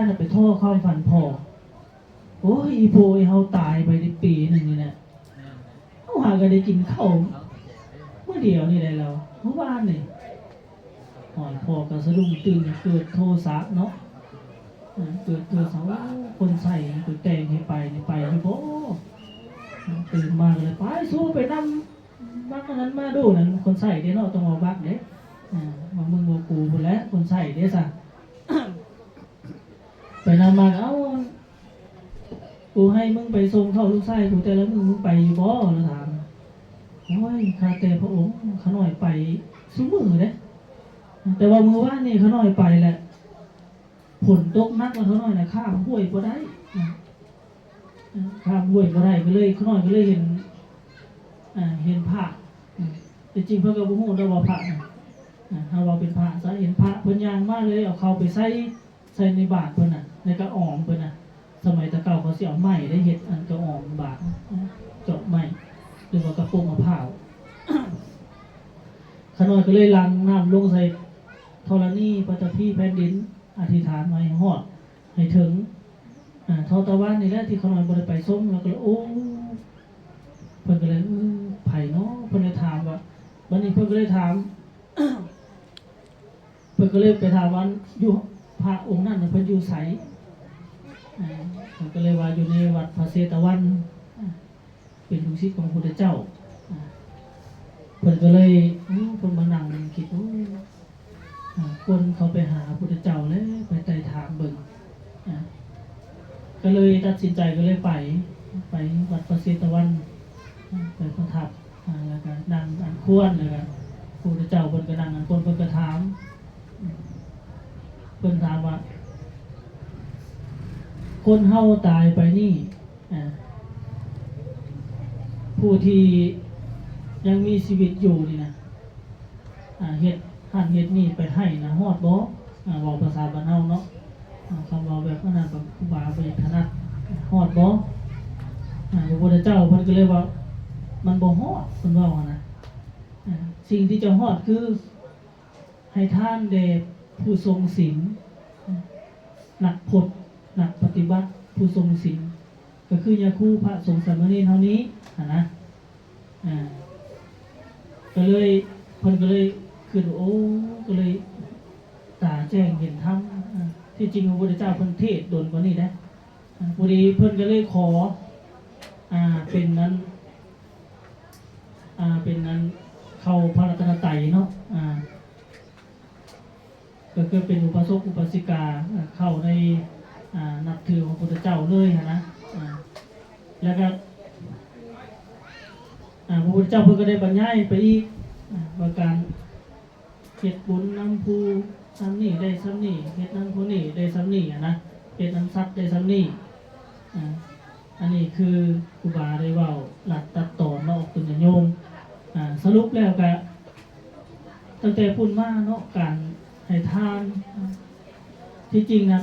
ນະໄປທໍຄວາມຝັນພໍ່. ໂອ້ຍ ອີ່ພໍ່ເອີຍ ເຮົາຕາຍໄປໄດ້ປີໜຶ່ງນີ້ແຫຼະ ເຮົາຫາກໍໄດ້ກິນເຂົ້າມື້ດຽວນີ້ແຫຼະລາວ ມື້ວານນີ້. ໂອ້ຍ ພໍ່ກໍສະດຸ້ງຕື່ນ ເກີດໂທສະເນາະ ເກີດໂທສະ ໂອ້ ຄົນໃຊ້ຕົວແຕ່ງໃຫ້ໄປນີ້ ໄປຢູ່ບໍ່? ຕື່ນມາກໍເລີຍ ໄປ ສູໄປນຳ ບັກອັນນັ້ນມາດູນັ້ນ ຄົນໃຊ້ເດ້ເນາະ ຕ້ອງເອົາບັກເດ້ ເອີ ວ່າມຶງວ່າກູພຸ້ນແຫຼະ ຄົນໃຊ້ເດ້ຊະ. ໄປນຳມາ ເອົ້າ ກູໃຫ້ມຶງໄປສົ່ງເຂົ້າລູກຊາຍກູແຕ່ລະມື້ ມຶງໄປຢູ່ບໍ່? ລາວຖາມ. ໂອ້ຍ ຂ້າແຕ່ພະອົງ ຂ້ານ້ອຍໄປຊຸມື້ເດ້ ແຕ່ວ່າມື້ວານນີ້ຂ້ານ້ອຍໄປແຫຼະ ຝົນຕົກໜັກ ແລ້ວຂ້ານ້ອຍນະຂ້າມຫ້ວຍບໍ່ໄດ້ ຂ້າມຫ້ວຍບໍ່ໄດ້ ກໍເລີຍ ຂ້ານ້ອຍກໍເລີຍເຫັນ ເຫັນພະ ທີ່ຈິງເພິ່ນກໍບໍ່ຮູ້ດອກວ່າພະນະ ເຮົາເວົ້າເປັນພະຊະ ເຫັນພະເພິ່ນຍ່າງມາ ເລີຍເອົາເຂົ້າໄປໃສ່ ໃສ່ໃນບາດເພິ່ນນະ ໃນກະອອມເພິ່ນນະ. ສະໄໝແຕ່ເກົ່າເຂົາຊິເອົາໄມ້ໄດ້ເຮັດອັນກະອອມບາດ ເຈາະໄມ້ ຫຼືວ່າກະປົກມະພ້າວ. ຂ້ານ້ອຍກໍເລີຍຫຼັ່ງນ້ຳລົງໃສ່ທໍລະນີ ປະຖະພີ ແຜ່ນດິນ ອະທິຖານວ່າໃຫ້ຮອດ ໃຫ້ເຖິງ ອາ ທໍ່ຕາວານນີ້ແຫຼະທີ່ຂ້ານ້ອຍບໍ່ໄດ້ໄປຊົມ ແລ້ວກໍເລີຍ ໂອ້ ເພິ່ນກໍເລີຍ ເອີ ໃຜເນາະ ເພິ່ນເລີຍຖາມວ່າ ບັດນີ້ເພິ່ນກໍເລີຍຖາມ ເພິ່ນກໍເລີຍໄປຖາມວ່າ ຢູ່ ພະອົງນັ້ນນະເພິ່ນຢູ່ໃສ? ອາ ເພິ່ນກໍເລີຍວ່າຢູ່ໃນວັດພະເຊຕະວັນ ອາ ເປັນລູກສິດຂອງພະພຸດທະເຈົ້າ. ອາ ເພິ່ນກໍເລີຍ ໂອ້ ເພິ່ນມານັ່ງຄິດ ໂອ້ ອາ ຄວນເຂົ້າໄປຫາພະພຸດທະເຈົ້າແລ້ວ ໄປໄຕ່ຖາມເບິ່ງ. ອາ ກໍເລີຍຕັດສິນໃຈ ກໍເລີຍໄປ ໄປວັດພະເຊຕະວັນ ໄປປະທັບ ອາ ແລ້ວກໍນັ່ງອັນຄວນ ແລ້ວກໍພະພຸດທະເຈົ້າເພິ່ນກໍນັ່ງອັນຄວນ ເພິ່ນກໍຖາມ ເພິ່ນຖາມວ່າ ຄົນເຮົາຕາຍໄປນີ້ ອາ ຜູ້ທີ່ຍັງມີຊີວິດຢູ່ນີ້ນະ ອາ ເຮັດຫັ້ນເຮັດນີ້ໄປໃຫ້ນະ ຮອດບໍ່? ອາ ເວົ້າພາສາບ້ານເຮົາເນາະ ອາ ຄຳເວົ້າແບບອັນນັ້ນ ແບບຄູບາບໍ່ຢາກຖະໜັດ ຮອດບໍ່? ອາ ພະພຸດທະເຈົ້າເພິ່ນກໍເລີຍວ່າ ມັນບໍ່ຮອດ ເພິ່ນເວົ້າຫັ້ນນະ. ອາ ສິ່ງທີ່ຈະຮອດຄື ໃຫ້ທານແດ່ຜູ້ຊົງສິນ ນັກພົດ ນັກປະຕິບັດ ຜູ້ຊົງສິນ ກໍຄືຍາຄູ ພະສົງສາມະເນນເຮົານີ້ຫັ້ນນະ. ອາ ກໍເລີຍ ເພິ່ນກໍເລີຍຄິດວ່າ ໂອ້ ກໍເລີຍຕາແຈ້ງເຫັນທຳ. ອາ ທີ່ຈິງພະພຸດທະເຈົ້າເພິ່ນເທດດົນກວ່ານີ້ເດ້. ອາ ພໍດີເພິ່ນກໍເລີຍຂໍ ອາ ເປັນອັນ ອາ ເປັນອັນເຂົ້າພະລັດຕະນະໄຕເນາະ ອາ ກໍຄືເປັນອຸປາສົກອຸປາສິກາ ອາ ເຂົ້າໃນ ອາ ນັບຖືຂອງພະພຸດທະເຈົ້າເລີຍຫັ້ນນະ. ອາ ແລ້ວກໍ ອາ ພະພຸດທະເຈົ້າເພິ່ນກໍໄດ້ບັນຍາຍໄປອີກ ອາ ວ່າການ ເຮັດບຸນນຳຜູ້ສ່ຳນີ້ໄດ້ສ່ຳນີ້ ເຮັດນຳຜູ້ນີ້ໄດ້ສ່ຳນີ້ຫັ້ນນະ ເຮັດນຳສັດໄດ້ສ່ຳນີ້. ອາ ອັນນີ້ຄືຄູບາໄດ້ເວົ້າລັດຕັດຕອນເນາະ ອອກຕົນຍາດໂຍມ. ອາ ສະຫຼຸບແລ້ວກະ ຕັ້ງແຕ່ພຸ້ນມາເນາະ ການໃຫ້ທານ ທີ່ຈິງນະ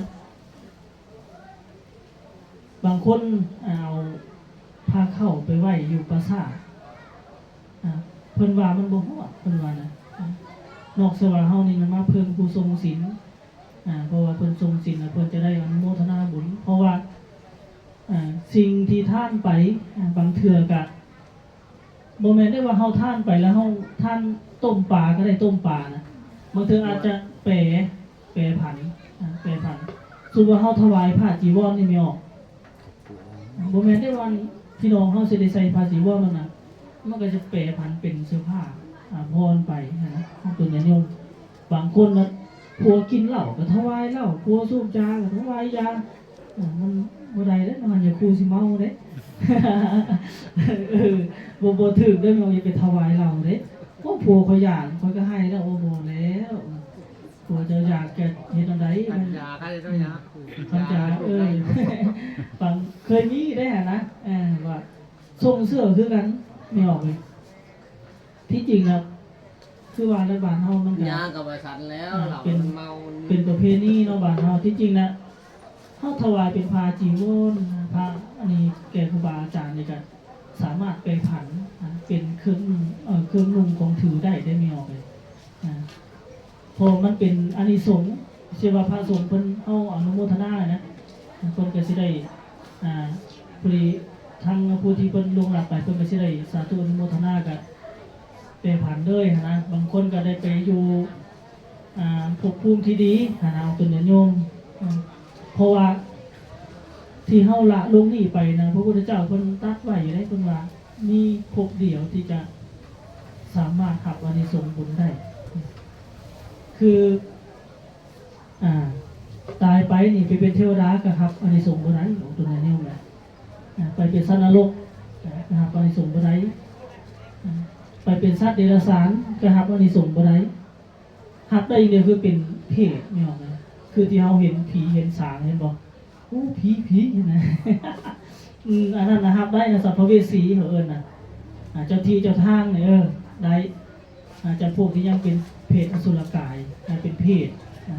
ບາງຄົນເອົາພາເຂົ້າໄປໄວ້ຢູ່ປາສາດ ອາ ເພິ່ນວ່າມັນບໍ່ຮອດ ເພິ່ນວ່ານະ. ອາ ນອກເສຍວ່າເຮົານີ້ນະມາເພິ່ງຜູ້ຊົງສິນ ອາ ເພາະວ່າເພິ່ນຊົງສິນແລ້ວເພິ່ນຈະໄດ້ອະນຸໂມທະນາບຸນ ເພາະວ່າ ອາ ສິ່ງທີ່ທານໄປ ອາ ບາງເທື່ອກະ ບໍ່ແມ່ນໄດ້ວ່າເຮົາທານໄປແລ້ວເຮົາ ທານຕົ້ມປາກໍໄດ້ຕົ້ມປານະ ບາງເທື່ອອາດຈະແປ ແປຜັນ ອາ ແປຜັນ. ສົມມຸດວ່າເຮົາຖວາຍຜ້າຈີວອນນີ້ແມ່ນບໍ່ ບໍ່ແມ່ນໄດ້ວ່າພີ່ນ້ອງເຮົາຊິໄດ້ໃສ່ຜ້າຈີວອນນັ້ນນະ ມັນກໍຈະແປຜັນເປັນເສື້ອຜ້າ ອາ ພອນໄປຫັ້ນນະ ຕົນຍາດໂຍມ. ບາງຄົນນະ ຜົວກິນເຫຼົ້າກໍຖວາຍເຫຼົ້າ ຜົວສູບຢາກໍຖວາຍຢາ ອາ ມັນບໍ່ໄດ້ເດ້ ມັນຢາຄູຊິເມົາເດ້ ເອີ ບໍ່ ບໍ່ຖືກເດ້ ບໍ່ຢ່າໄປຖວາຍເຫຼົ້າເດ້. ໂອ້ ຜົວຂ້ອຍຢາກ ຂ້ອຍກໍໃຫ້ແລ້ວ ໂອ້ ບໍ່ແລ້ວ ຜົວເຈົ້າຢາກຈະເຮັດແນວໃດ ຄັນຢາກກໍເຈົ້າຢາກ ຄັນຢາກ ເອີ ບາງ ເຄີຍມີໄດ້ຫັ້ນນະ ເອີ ວ່າ ຊົງເຊື່ອຄືກັນ ແມ່ອອກເລີຍ. ທີ່ຈິງນະ ຄືວ່າແລ້ວ ບ້ານເຮົາມັນກໍ ຍາກໍວ່າຊັ້ນແລ້ວ ເອີ ເຫຼົ້າ ເປັນ ມັນເມົາ ເປັນປະເພນີເນາະ ບ້ານເຮົາ. ທີ່ຈິງນະ ເຮົາຖວາຍເປັນຜ້າຈີວອນ ຜ້າອັນນີ້ແກ່ຄູບາອາຈານນີ້ ກໍສາມາດແປຜັນ ອາ ເປັນເຄື່ອງນຸ່ງ ເອີ ເຄື່ອງນຸ່ງຂອງຖືໄດ້ເດ້ ແມ່ອອກເລີຍ. ອາ ເພາະມັນເປັນອານິສົງ ເສຍວ່າພະສົງເພິ່ນ ເຮົາອະນຸໂມ ທະນານະ ເພິ່ນກໍຊິໄດ້ ອ່າ ຜູ້ທີ່ ທາງຜູ້ທີ່ເພິ່ນລ່ວງລັບໄປ ເພິ່ນກໍຊິໄດ້ສາທຸອະນຸໂມທະນາ ກໍແປຜັນເລີຍຫັ້ນນະ. ບາງຄົນກໍໄດ້ໄປຢູ່ ອ່າ ພົບພູມທີ່ດີຫັ້ນນະ ເປັນຍາດໂຍມ. ເພາະວ່າທີ່ເຮົາລະລົງນີ້ໄປນະ ພະພຸດທະເຈົ້າເພິ່ນຕັດໄວ້ຢູ່ເດ້ ເພິ່ນວ່າມີພົບດຽວທີ່ຈະສາມາດຮັບອານິສົງບຸນໄດ້ ຄື ອ່າ ຕາຍໄປນີ້ໄປເປັນເທວະດາກໍຮັບອານິສົງບໍ່ໄດ້ ອອກຕົນແນວນີ້ນະ. ອ່າ ໄປເປັນສັດນະລົກກໍຮັບອານິສົງບໍ່ໄດ້. ອ່າ ໄປເປັນສັດເດຍລະສານກໍຮັບອານິສົງບໍ່ໄດ້. ຮັບໄດ້ຢ່າງດຽວຄືເປັນເປດ ແມ່ນບໍ່? ຄືທີ່ເຮົາເຫັນຜີເຫັນສາງ ເຫັນບໍ່? ໂອ້ ຜີ ຜີນະ. ອືມ ອັນນັ້ນນະຮັບໄດ້ນະ ສັມພະເວສີເຂົາເອີ້ນນະ. ອ່າ ເຈົ້າທີ່ເຈົ້າທາງນີ້ ເອີ ໄດ້. ອ່າ ຈຳພວກທີ່ຍັງເປັນເປດອະສຸລະກາຍ ອ່າ ເປັນເປດນະ.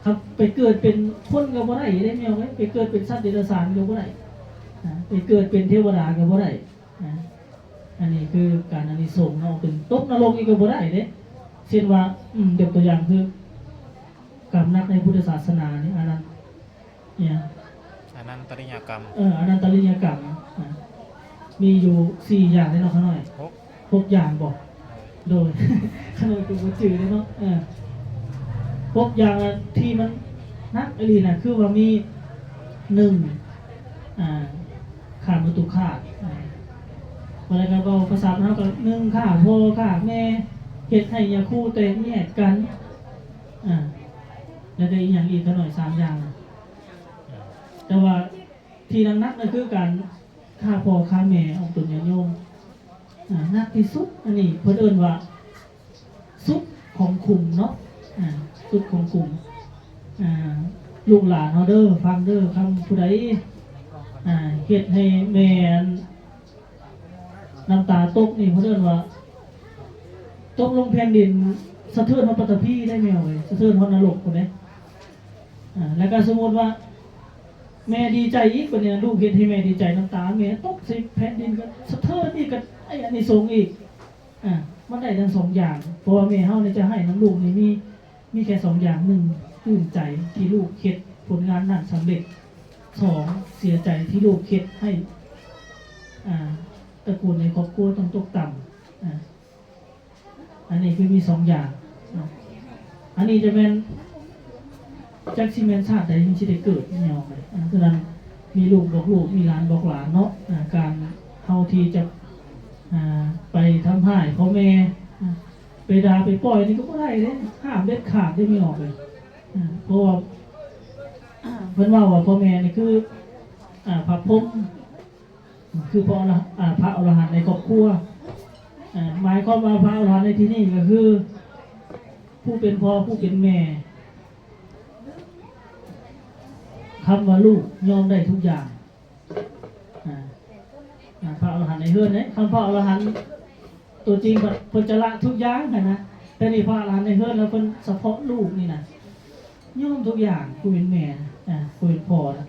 ຄັນໄປເກີດເປັນຄົນກໍບໍ່ໄດ້ເດ້ ແມ່ນບໍ່? ໄປເກີດເປັນສັດເດຍລະສານກໍບໍ່ໄດ້ນະ. ໄປເກີດເປັນເທວະດາກໍບໍ່ໄດ້ນະ. ອັນນີ້ຄືການອານິສົງເນາະ ເປັນຕົກນະລົກອີກກໍບໍ່ໄດ້ເດ້. ເຊັ່ນວ່າ ອືມ ຍົກຕົວຢ່າງຄື ກຳໜັກໃນພຸດທະສາສະໜານີ້ ອານັນ ອີຫຍັງ ອະນັນຕະລິຍະກຳ ເອີ ອະນັນຕະລິຍະກຳ ອ່າ ມີຢູ່ສີ່ຢ່າງເດ້ເນາະ ຂະນ້ອຍ ຫົກ ຫົກຢ່າງບໍ? ໂດຍ ຂະນ້ອຍກໍບໍ່ຈື່ເດ້ເນາະ. ເອີ ຫົກຢ່າງທີ່ມັນໜັກອີ່ຫຼີນະ ຄືວ່າມີ ໜຶ່ງ ອ່າ ຂ້າມະຕຸຄາດ ອ່າ ບໍ່ໄດ້ກໍເວົ້າພາສາເຮົາກໍ ໜຶ່ງ ຂ້າພໍ່ຂ້າແມ່ ເຮັດໃຫ້ຍາຄູ່ແຕກແຍກກັນ ອ່າ ແລ້ວກໍອີກຫຍັງອີກ ຂະນ້ອຍ ສາມຢ່າງນະ. ແຕ່ວ່າທີ່ໜັກໆນະຄືການຂ້າພໍ່ຂ້າແມ່ອອກຕົນຍາດໂຍມ ອ່າ ໜັກທີ່ສຸດ. ອັນນີ້ເພິ່ນເອີ້ນວ່າສຸດຂອງຂຸມເນາະ ອ່າ ສຸດຂອງຂຸມ. ອ່າ ລູກຫຼານເຮົາເດີ ຟັງເດີ ຄັນຜູ້ໃດ ອ່າ ເຮັດໃຫ້ແມ່ ນ້ຳຕາຕົກນີ້ເພິ່ນເອີ້ນວ່າຕົກລົງແຜ່ນດິນ ສະເທືອນຮອດປັດຖະພີໄດ້ແມ່ເອີຍ ສະເທືອນຮອດນະລົກພຸ້ນເດ້. ອ່າ ແລ້ວກໍສົມມຸດວ່າແມ່ດີໃຈອີກ ບັດນີ້ລູກເຮັດໃຫ້ແມ່ດີໃຈ ນ້ຳຕາແມ່ຕົກໃສ່ແຜ່ນດິນ ກໍສະເທືອນອີກ ກໍໄດ້ອານິສົງອີກ. ອ່າ ມັນໄດ້ທັງສອງຢ່າງ ເພາະວ່າແມ່ເຮົານີ້ຈະໃຫ້ນຳລູກນີ້ມີ ມີແຄ່ສອງຢ່າງ ໜຶ່ງ ປຶ້ມໃຈທີ່ລູກເຮັດຜົນງານນັ້ນສຳເລັດ, ສອງ ເສຍໃຈທີ່ລູກເຮັດໃຫ້ ອ່າ ຕະກູນໃນຄອບຄົວຕ້ອງຕົກຕ່ຳ. ອ່າ ອັນນີ້ຄືມີສອງຢ່າງເນາະ. ອັນນີ້ຈະແມ່ນ ຈັກຊິແມ່ນຊາດໃດຈຶ່ງຊິໄດ້ເກີດ ຍອມເລີຍ. ອ່າ ສະນັ້ນ ມີລູກບອກລູກ ມີຫຼານບອກຫຼານເນາະ. ອ່າ ການເຮົາທີ່ຈະ ອ່າ ໄປທຳຮ້າຍພໍ່ແມ່ ອ່າ ໄປດ່າໄປປ່ອຍນີ້ກໍບໍ່ໄດ້ເດ້ ຫ້າມເດັດຂາດເດ້ ມີອອກເລີຍ. ອ່າ ເພາະວ່າເພິ່ນເວົ້າວ່າພໍ່ແມ່ນີ້ຄື ອ່າ ພະພົມ ຄືພະອະລະ ອ່າ ພະອໍລະຫັນໃນຄອບຄົວ. ອ່າ ໝາຍຄວາມວ່າພະອໍລະຫັນໃນທີ່ນີ້ກໍຄືຜູ້ເປັນພໍ່ ຜູ້ເປັນແມ່. ຄຳວ່າລູກຍອມໄດ້ທຸກຢ່າງ. ອ່າ ອ່າ ພະອໍລະຫັນໃນເຮືອນເດ້ ຄຳພະອໍລະຫັນຕົວຈິງເພິ່ນ ເພິ່ນຈະລະທຸກຢ່າງຫັ້ນນະ. ແຕ່ນີ້ພະອໍລະຫັນໃນເຮືອນແລ້ວ ເພິ່ນສະເພາະລູກນີ້ນະ ຍອມທຸກຢ່າງ ຜູ້ເປັນແມ່ ອ່າ ຜູ້ເປັນພໍ່ນະ.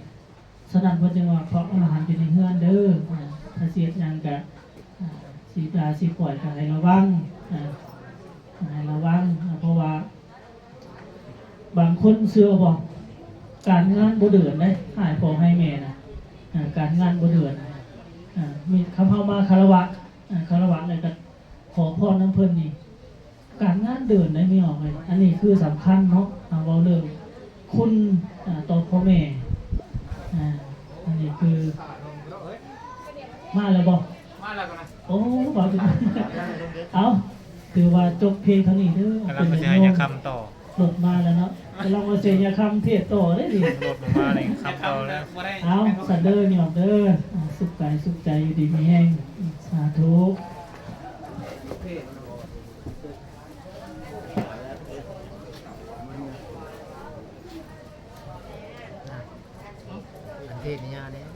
ສະນັ້ນເພິ່ນຈຶ່ງວ່າ ພະອໍລະຫັນຢູ່ໃນເຮືອນເດີ. ອ່າ ຖ້າຊິເຮັດຫຍັງກະ ອ່າ ຊິດ່າຊິປ່ອຍກະໃຫ້ລະວັງ ອ່າ ໃຫ້ລະວັງ. ອ່າ ເພາະວ່າ ບາງຄົນເຊື່ອບໍ່ ການງານບໍ່ເດີນເດ້ ໃຫ້ພໍ່ໃຫ້ແມ່ນະ. ອ່າ ການງານບໍ່ເດີນ. ອ່າ ມີ ຄຳເຮົາມາຄາລະວະ ອ່າ ຄາລະວະແລ້ວກໍຂໍພອນນຳເພິ່ນນີ້ ການງານເດີນໄດ້ ມີອອກໄປ. ອັນນີ້ຄືສຳຄັນເນາະ ເຮົາເວົ້າເລື່ອງຄຸນ ອ່າ ຕໍ່ພໍ່ແມ່. ອ່າ ອັນນີ້ຄື ມາແລ້ວບໍ່? ມາແລ້ວກໍນະ. ໂອ້ ເວົ້າເຖິງ ເອົາ ຖືວ່າຈົບພຽງເທົ່ານີ້ເດີ. ກຳລັງມາເສຍຍາຄຳຕໍ່ ລົດມາແລ້ວເນາະ ກຳລັງມາເສຍຍາຄຳເທດຕໍ່ເດ້ນີ້. ລົດມານີ້ຄຳຕໍ່ແລ້ວ. ເອົາ ຊັ້ນເດີ ຍອມເດີ ອ່າ ສຸກກາຍສຸກໃຈ ຢູ່ດີມີແຮງ. ສາທຸ. ອັນເທດໃຫ້ຍ່າແດ່.